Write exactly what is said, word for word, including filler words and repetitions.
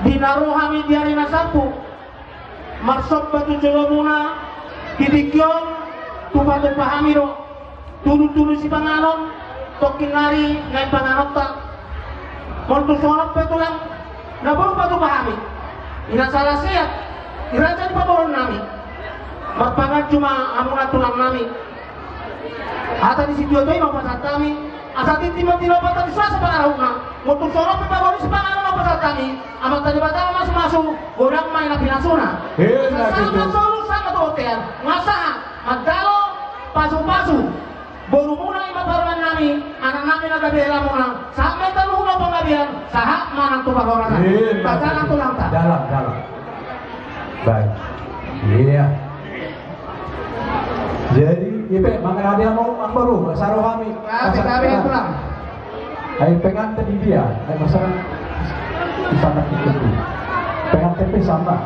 Di na ro hami di ari na salpu, marsomba tu jolomuna, di tingki on, tupa-tupa hami do tudu-tudu sipanganon, tongkin nari naeng panganonta. Molo tung songon on pe tulang, na boi hupatupa hami. Ina sala seat, i raja ni pamoruon nami. Marpanganju ma hamuna tulang nami. Hata ni sitiotio i ma hupasahat hami, asa tintin ma tilopa tadi suasa pangarahutna. Molo tung songon on pe pagori sipanganon na hupasahat hami, Amanta Debata ma mamasu-masu, godang ma i na pinasuna. Sahat ma solu, sahat ma tu bontean, nga sahat mandalo pasu-pasu borumuna i ma parumaen nami, anak nami na gabe helamuna, sahat ma i taluhon na panggabean, sahat ma nang tu parhorasan. Dalan tulangta. Dalan, dalan. Baik. Iya. Jadi, i pe, mangarade amang boru, asa ro hami. Gabe, gabe, tulang. Ai penganten di dia, ai masalah di sana itu. Penganten pe sama.